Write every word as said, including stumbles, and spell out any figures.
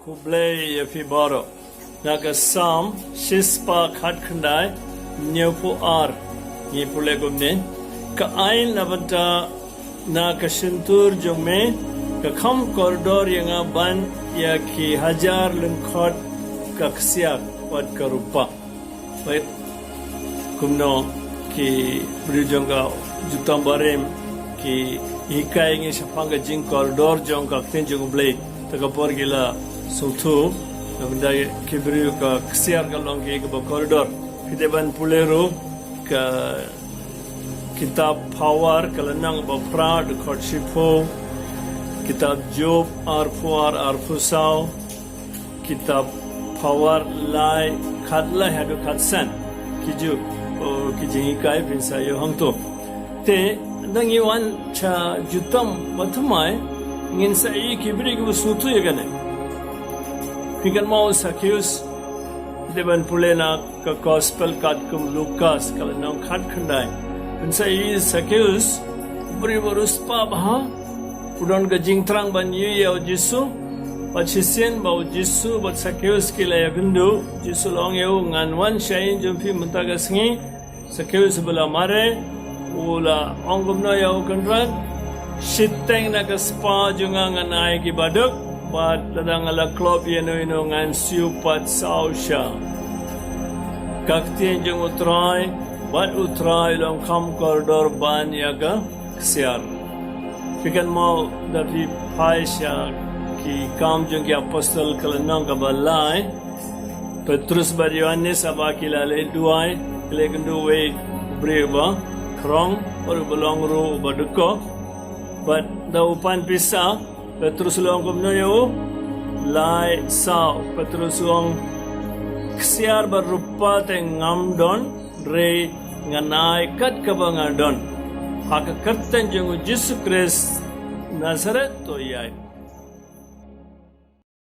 Khublei ïa phi baroh. Na ka Salm shispah khatkhyndai, hynñiewphew ar, ngi pule kumne: Ka aiñ na bynta na ka shyntur jong me ka kham kordor ïa nga ban ïa ki hajar lyngkhot ka ksiar bad ka rupa. Bad kumno ki briew jong ka Jutang Barim ki hikai ngi shaphang ka jingkordor jong ka ktien jong U Blei. Ta ka por ki la sngewthuh na bynta ki briew ka ksiar ka long ki kaba kordor. Phi dei ban pule ruh ka kitab Phawar ka lynnong ba phra, dkhot shiphew, kitab Job arphew ar, arphew saw, kitab Phawar lai, khatlai haduh khatsan. Ki ju, o, ki jinghikai phin sa ïoh hangto. Te, nda ngi wan sha Jutang ba thymmai, ngin sa ïohi ki briew kiba sngewthuh ïa kane. Phi kynmaw Sakeus, dei ban pule na ka Gospel katkum Lukas ka lynnong khatkhyndai. Phin sa ïohi Sakeus, briew ba riewspah bha, u don ka jingthrang ban ïohi ïa U Jisu. Bad shisien ba U Jisu bad Sakeus ki la ïakynduh, U Jisu u la ong ïa u, ngan wan sha ïing jong phi mynta ka sngi. Sakeus u la mareh, u la ong kumno ïa U Kynrad: Shiteng na ka spah jong nga ngan ai ki baduk, bad lada nga la klop ïano ïano ngan siew pat saw sha. Ka ktien jong U Trai, bad U Trai u la ong kham kordor ban ïa ka ksiar. Phi kynmaw, da phi phai sha Ki Kam jong ki Apostol ka lynnong kaba lai, Petrus bad Ïohannes haba ki la leit duwai, ki la ïakynduh uwei u briew uba khrong, bad uba long ruh uba dkoh. Bad da u pan pisa, Petrus u la ong kumno ïa u? Lai saw. Petrus u ong, ksiar bad rupa te ngam don, hynrei ngan ai kat kaba nga don. Ha ka kyrteng jong U Jisu Khrist Nasaret, to ïaid.